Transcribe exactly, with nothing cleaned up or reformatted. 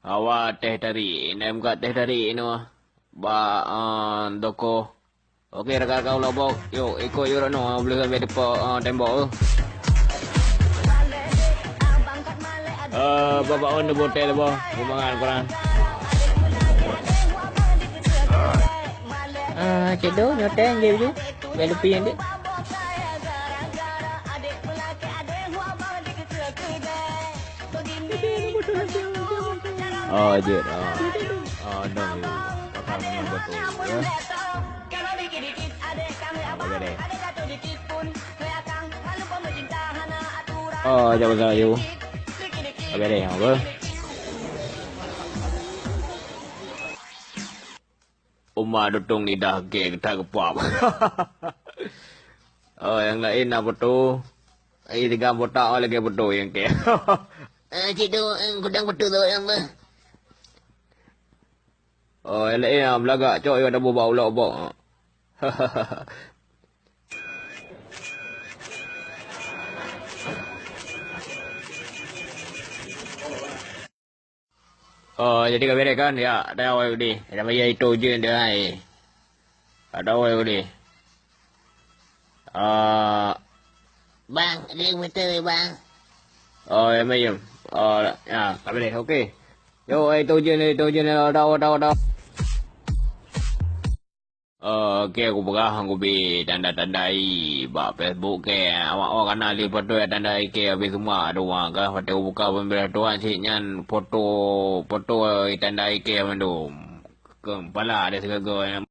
Awak teh tarik, nem kat teh tarik inoe. Bak, ah, toko. Oke, rakan-rakan ulôn bok. Yuk, ikot yuk, Rano, boleh sampai depan, ah, tembok tu. Eh, Bapak On tu botel apa? Bumangan korang. Ah, cedok, nyote, nggih, tu. Biar lebih, nggih. Oh, jeuet. Oh. Oh, no, you. Pasal memang betul, ya. Apa jadi? Oh, jangan pasal you. Apa jadi? Apa? Uma dutong lidah ke, kita kepap. Oh, yang lain apa tu? Eh, tiga botak, oh, lagi betul yang ke. Eh, cik tu, eh, kudang betul tu, yang tu. Oh, yang lain, ah, belagak, cok, yang ada bubak ulok bok. Oh, jadi ka beres kan? Ya, dah awai udi. Dah bayar itu je dah ai. Ada awai udi. Ah, Bang, ada yang betul, Bang. Oh, ya, mayum. Oh, ya, ka beres. Okey. Yo, ai tu je, itu je, dah, dah, dah, dah. Eh, oke, aku peugah, aku bi tanda-tandai bak Facebook ke. Awak, awak kana lé foto ya tandai ke habis semua ada orang ke. Watèe buka pembela Tuhan cit nyan foto, foto tandai ke mandum. Kepala ada segala